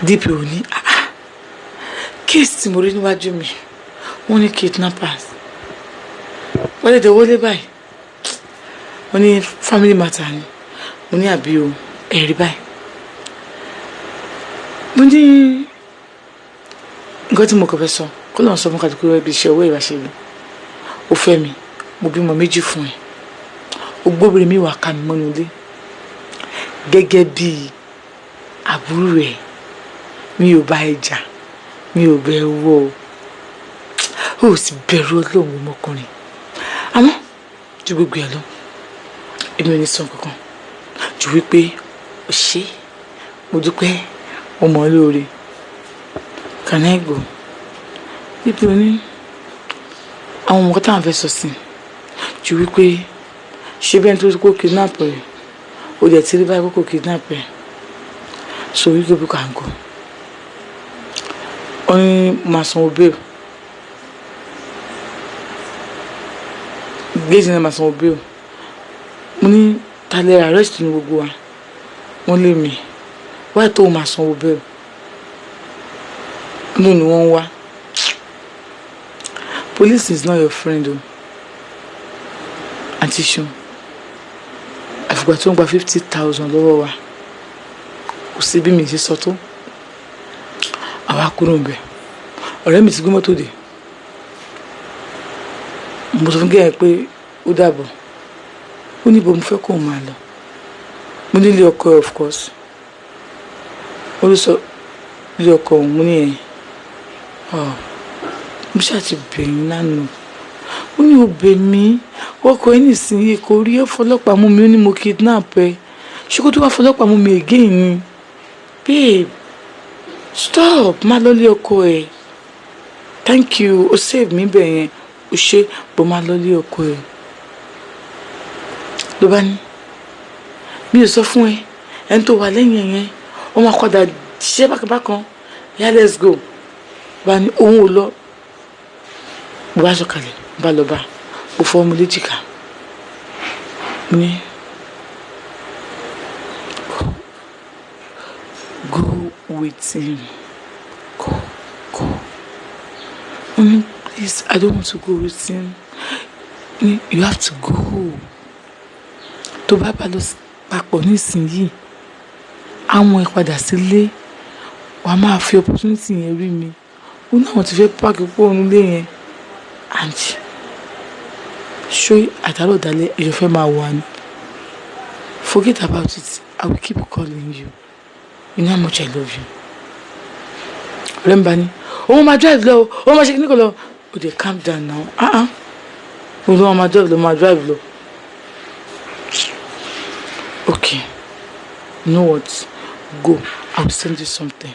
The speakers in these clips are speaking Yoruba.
DPO ní, "Ah ah, case tí mo rí níwájú mi, wọ́n ní kidnappers wọ́n lè dé wọlé báyìí, wọ́n ní family matter ni." Mo ní, "Àbí o ẹ̀rí báyìí?" Mo ní nǹkan tí mo kàn fẹ́ sọ, kó lọ́n sọ fún kàtúkú rẹ̀ bí iṣẹ́ owó ìbáṣe mi. Ó fẹ́ mi, mo bímọ méjì fún ẹ, ó gbóbìnrin mi wà ká mi mọ́nú ilé gẹ́gẹ́ bí àbúrò ẹ̀. Mi ò bá ẹ jà, mi ò bẹ wọ o, ó sì bẹ̀rù Ọlọ́run ọmọkùnrin. Àmọ́ ju gbogbo ẹ̀ lọ, èmi ò ní sọ kankan ju wípé o ṣé, mo dúpẹ́, mo mọ̀ ọ́ lóore. Can I go? Níbi oní àwọn ọmọ táwọn fẹ́ sọ sí ju wípé ṣé bẹ́ẹ̀ tó kó kidnap rẹ̀, o dẹ̀ ti rí báyìí kó kidnap rẹ̀, so wípé bí kò à ń go. Ó ní máa sanwó bail, gbèsè náà máa sanwó bail. Mo ní, "Ta lè arrest ní gbogbo wa?" Wọ́n lé mi wáyé tó máa sanwó bail nínú ni wọ́n ń wá. Police is not your friend o, àǹtí Ṣeun. Àfìgbà tó ń gba 50,000 lọ́wọ́ wa, kò sí bí mi ṣe sọ tó. Àwa kúrò ń bẹ̀, ọ̀rẹ́ mi ti gbé mọ́tò dé. Mo sọ fún gẹ́gẹ́ pé ó dàbọ̀. Ó ní, "Ibo mo fẹ́ kó o máa lọ?" Mo ní, "Ilé ọkọ ẹ̀, of course." Ó ló sọ ilé ọkọ òun. Mo ní, "Ẹ̀ ọ́ mo ṣáà ti bẹ̀yìn lánàá." Ó ní, "Ó bẹ̀ mí, ọkọ ẹ̀ nísìnyí kò rí ẹ fọlọ́pàá mú mi." Ó ní mo kidnap ẹ, ṣé kó tó wá fọlọ́pàá mú mi again ni? Babe, stop, má lọ lé ọkọ ẹ. Thank you, ó save mi bẹ̀ yẹn, ó ṣe bó, má lọ lé ọkọ ẹ. Ló bá ní, "Mi ò sọ fún ẹ, ẹni tó wà lẹ́yìn ẹ yẹn, ó máa padà ṣiṣẹ́ bákanbákan. Yeah, let's go." Bá ní òun ò lọ. Mo bá sọ̀kalẹ̀, mo bá lọ bá, mo fọwọ́ mu léjìká. Mo ní, "Go, go with him, go, go." Mo ní, "Please, I don't want to go with him." Ní, "You have to go. Tó bá bá lọ papọ̀ nísìnyìí, àwọn ìpadà sílé, wàá máa fi opportunity yẹn rí mi." Ó ní àwọn ti fẹ́ pack kúrò nílé yẹn. And ṣó àtàrọ̀ dalẹ̀, èèyàn fẹ́ máa wà ní. Forget about it, I will keep calling you. You know how much I love you. Ọ̀rẹ́ mi bá ní òun máa drive lọ, òun máa ṣe kíní kan lọ. Ó dẹ̀ calm down now. Ah ah, òun ló máa drive lọ, máa drive lọ. Okay, you know what, go, I will send you something.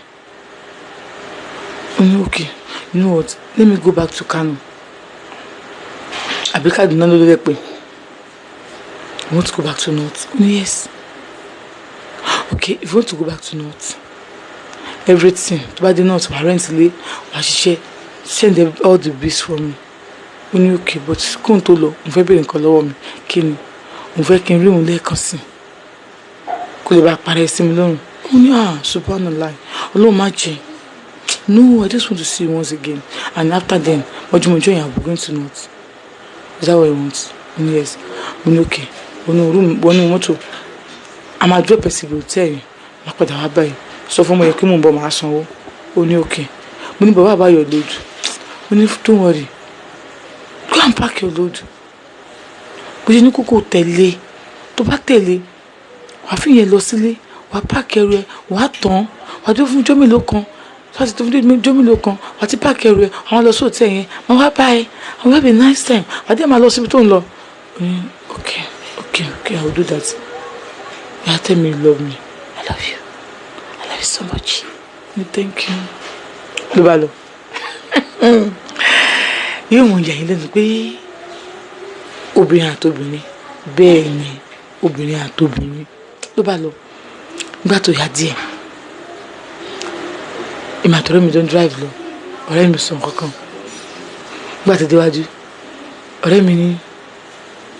Ó ní, "Okay, you know what, let me go back to Kano." Àbí Kaduna ló lè pè. "You want to go back to north?" Ó ní, "Yes." "Okay, if you want to go back to north, everything tó bá dé north, wà rent ilé, wà ṣiṣẹ́, send all the bills for me." Ó ní, "Okay, but kóun tó lọ, òun fẹ́ béèrè nǹkan lọ́wọ́ mi." "Kí ni?" Òun fẹ́ kí n rí òun lẹ́ẹ̀kan sí, kó lè bá parẹ́ sí mi lọ́rùn. Ó ní, "Ah, subhanallah, Ọlọ́run má jẹ́. No, I just want to see you once again, and after then, mọ́júmọ́jú yẹn, I will going to north. Is that what you want?" Ó ní, "Yes." Mo ní, "Okay." Wọnú room, wọnú mọ́tò, a máa drop ẹ̀ síbi hotel yẹn, máa padà wá báyìí. Sọ fún ọmọ yẹn kí mò ń bọ̀, máa sanwó. Ó ní, "Okay." Mo ní, "Bàbá àbáyọ load." Mo ní, "Don't worry, go and pack your load." Bó ṣe ní kókó tẹ̀lé, tó bá tẹ̀lé, wàá fi yẹn lọ sílé, wàá pack ẹrù ẹ, wàá tán, wàá dúró fún ijọ́ mélòó kan. Láti tó fún ijọ́ mélòó kan, wàá ti pack ẹrù ẹ, àwọn lọ sí hotel yẹn, máa wá bá ẹ, I will have a nice time. Wàá dé, máa lọ síbi tó ń lọ. Okay, I will do that. Yeah, tell me you love me. I love you, I love you so much. Thank you. Ló bá lọ. Yóò mọ ìyà yín lẹ́nu pé obìnrin àtobìnrin bẹ́ẹ̀ ni, obìnrin àtobìnrin. Ló bá lọ. Nígbà tó yá díẹ̀, èmi àtọ̀rẹ́ mi tó ń drive lọ, ọ̀rẹ́ mi sọ nǹkan kan. Nígbà tó déwájú, ọ̀rẹ́ mi ní,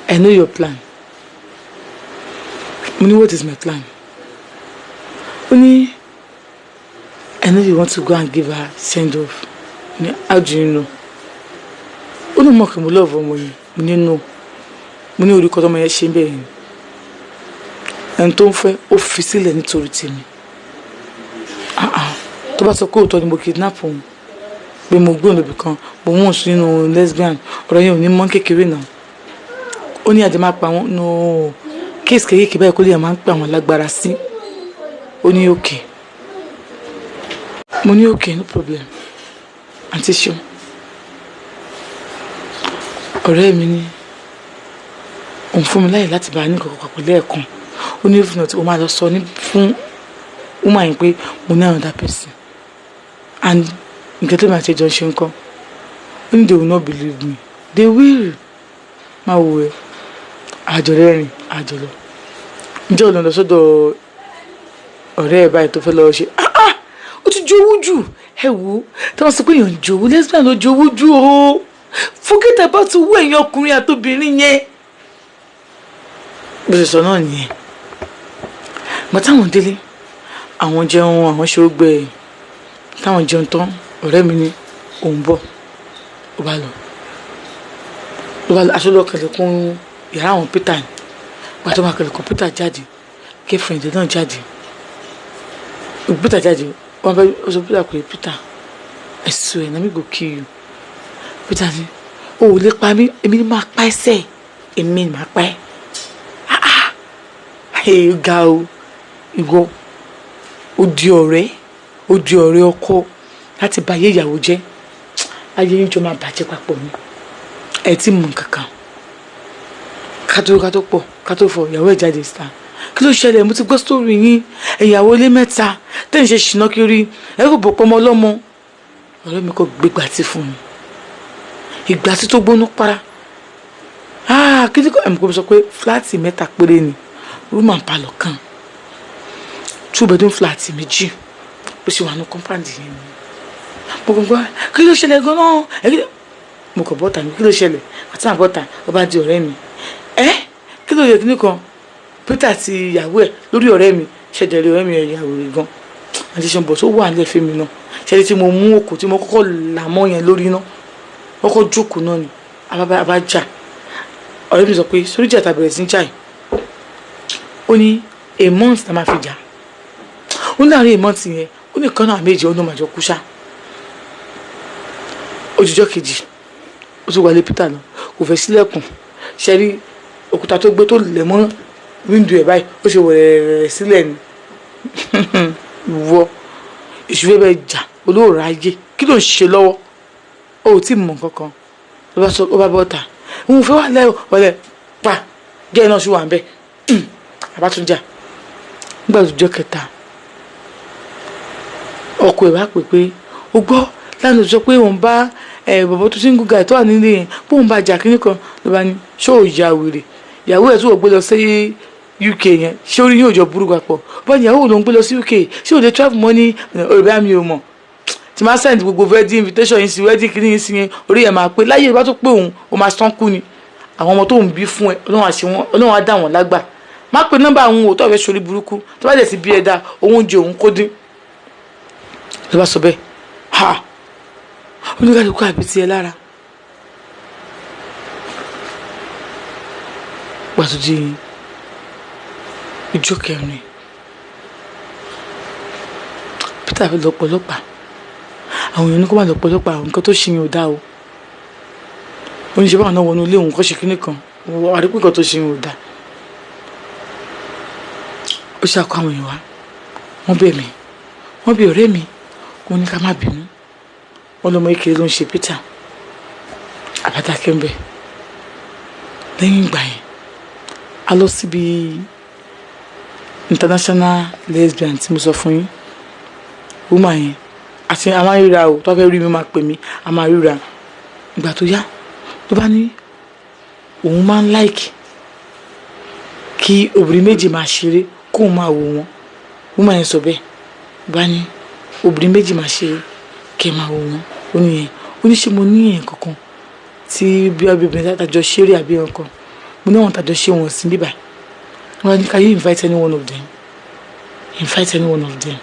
"I know your plan." Mo ní, "What is my plan?" Ó ní, I know you want to go and give her send off. Ní, how do you know? Ó ní mọ̀ kí mo love ọmọ yẹn. Mo ní no. Mo ní orúkọ tọmọ yẹn ṣe ń bẹ̀rẹ̀ ni. Ẹni tó ń fẹ́, ó fi sílẹ̀ nítorí tèmi. Ah ah, tó bá sọ pé òótọ́ ni mo kidnap òun, pé mo gbé òun lóbi kan, mo mú òun sínú lesbian, ọ̀rọ̀ yẹn ò ní mọ́ kékeré náà. Ó ní àjẹ́ máa pa wọ́n. No case kéékèèké báyìí kó lè máa ń pè àwọn lágbára sí. Ó ní okay. Mo ní okay, no problem. Àǹtí Ṣeun, ọ̀rẹ́ mi ní òun fún mi láyè láti bá a ní nǹkan papọ̀ lẹ́ẹ̀kan. Ó ní if not, ó máa lọ sọ ní fún woman yẹn pé mo ní another person and nǹkan tó máa ṣe jọ ṣe ń kọ́. Ó ní they will not believe me. They will. Máa wò ẹ́, àjọ rẹ́rìn àjọ lọ. Ǹjẹ́ òun lọ sọ́dọ̀ ọ̀rẹ́ ẹ̀ báyìí tó fẹ́ lọ ṣe? Ah ah, ó ti jowú jù. Ẹ wò ó, tí wọ́n sọ pé èèyàn ń jowú, lesbian ló jowú jù o. Forget about owó ẹ̀yìn ọkùnrin àtobìnrin yẹn. Bó ṣe sọ náà nìyẹn. Gbà táwọn délé, àwọn jẹun, àwọn ṣe ó gbẹ. Táwọn jẹun tán, ọ̀rẹ́ mi ní òun bọ̀. Ó bá lọ, ló bá lọ aṣọ lọ kẹlẹ̀kùn yàrá àwọn Peter ni. Gbà tó máa kẹlẹ̀kùn, Peter jáde, girlfriend náà jáde, Peter jáde. Wọ́n bá ó sọ Peter pé, "Peter, I swear, na me go kill you." Peter ní o ò lè pa mí, èmi ni máa pa ẹsẹ̀, èmi ni máa pa ẹ́. Ah ah, ẹ ga o. Ìwọ, ó di ọ̀rẹ́, ó di ọ̀rẹ́ ọkọ láti bà ayé ìyàwó jẹ́. Ayé yín jọ máa bàjẹ́ papọ̀ ni. Ẹ tí mọ̀ kankan kátó kátó pọ̀ kátó fọ ìyàwó ẹ̀ jáde síta. Kí ló ṣẹlẹ̀? Mo ti gbọ́ sórí yín, ìyàwó ilé mẹ́ta tẹ́ ń ṣe ṣìnà kiri, ẹ kò bọ̀ pọ́mọ ọlọ́mọ. Ọ̀rẹ́ mi kò gbégbá tí fún mi, ìgbà tí tó gbóná para. Ah, kí ni kò ẹ̀mí kò sọ pé flat mẹ́ta péré ni, room and parlour kan, two bedroom flat méjì, bó ṣe wà ní compound yẹn ni. Mo kàn gbọ́, kí ló ṣẹlẹ̀ gan-an? Mo kàn bọ́ta ní, kí ló ṣẹlẹ̀? Àti àwọn bọ́ta, ó bá di ọ̀rẹ́ mi. Ẹ́, kí ló yẹ kí nìkan Peter àti ìyàwó ẹ̀ lórí ọ̀rẹ́ mi ṣẹ̀dẹ̀rẹ̀. Ọ̀rẹ́ mi ìyàwó rẹ̀ gan àti ṣe bọ̀ tó wà nílẹ̀ fẹ́mi náà ṣẹlẹ̀ tí mo mú òkú tí mo kọ́kọ́ là mọ́ yẹn lórí náà, kọ́kọ́ jókòó náà ni abá jà. Ọ̀rẹ́ mi sọ pé sórí ìjà tàbẹ̀rẹ̀ sí ń jà yìí, ó ní a month tá máa fi jà. Ó ní láàrin a month yẹn, ó ní kan náà méjì, ó ní màjọ kú ṣá. Òjijọ́ kejì, ó tún wọlé Peter lọ, kò fẹ́ sílẹ̀kùn. Ṣe rí òkúta tó gbé tó lẹ̀ mọ́ window ẹ̀ báyìí, ó ṣe wẹ̀rẹ̀rẹ̀ sílẹ̀ ni. Ìwọ èṣù fẹ́ bẹ́ẹ̀ jà, olóòrò ayé, kí ló ń ṣe lọ́wọ́? Ó ò tí ì mọ̀ kankan. Ló bá sọ, ó bá bọ́ ta, òun fẹ́ wà lẹ́wọ̀ wọlé pa gẹ́ẹ̀ náà sì wà ń bẹ́ àbátúnjà. Nígbà tó jọ́ kẹta, ọkọ ẹ̀ wá pè pé ó gbọ́ lánàá, sọ pé òun bá bọ̀bọ̀ tó single guy tó wà nílé yẹn, pé òun bá jà kínní kan. Ló bá ní, ṣé ò ya wèrè? Ìyàwó ẹ̀ tó wọ̀ gbé lọ sí UK yẹn, ṣé orí yóò jọ burú papọ̀? Bá ìyàwó ló ń gbé lọ sí UK, ṣé ò lè travel mọ́ ní olùbá? Mi ò mọ̀ tí máa send gbogbo wedding invitation yìí sí, wedding kìíní yìí sí yẹn, orí ẹ̀ máa pé láyé. Ìbá tó pé òun ó máa sán kú ni. Àwọn ọmọ tó ń bí fún ẹ, Ọlọ́run àṣẹ wọn, Ọlọ́run á dà wọ́n lágbà. Má pe nọ́mbà àwọn òótọ́ fẹ́ sórí burúkú. Tó bá dẹ̀ ti bí ẹ dá òun oúnjẹ òun kó dín. Ló bá sọ bẹ́ẹ̀, ha, oníkàlùkù àbí tiẹ̀ lára. Gbàtú di ìjọ kẹrin, Peter fi lọ pọlọpàá. Àwọn èèyàn ní kó má lọ pọlọpàá, àwọn nǹkan tó ṣe yẹn ò dáa o. Oníṣẹ́ báwọn náà wọnú ilé òun kọ́ ṣe kínní kan, àdúgbò, nǹkan tó ṣe yẹn ò dáa. Ó ṣàkó àwọn èèyàn wá, wọ́n bẹ̀ mí, wọ́n bẹ̀ ọ̀rẹ́ mi, wọ́n ní ká má bínú. Wọ́n lọ́mọ kékeré ló ń ṣe Peter àbádákẹ́ ń bẹ̀. Lẹ́yìn ìgbà yẹn, a lọ síbi international lesbian tí mo sọ fún yín. Woman yẹn àti a máa ń ríra o. Tó bá fẹ́ rí mi, máa pè mí, a máa ríra. Ìgbà tó yá, tó bá ní òun máa ń like kí obìnrin méjì máa ṣeré, kóun máa wò wọ́n. Woman yẹn sọ bẹ́ẹ̀. Bá ní obìnrin méjì máa ṣeré, kí ẹ máa wò wọ́n. Ó ní yẹn, ó ní ṣé mo ní yẹn kankan tí bí obìnrin tàjọ ṣeré àbí nǹkan? Mo ní àwọn tàjọ ṣe wọn sí bíbá. Wọn ní, can you invite any one of them? Invite any one of them.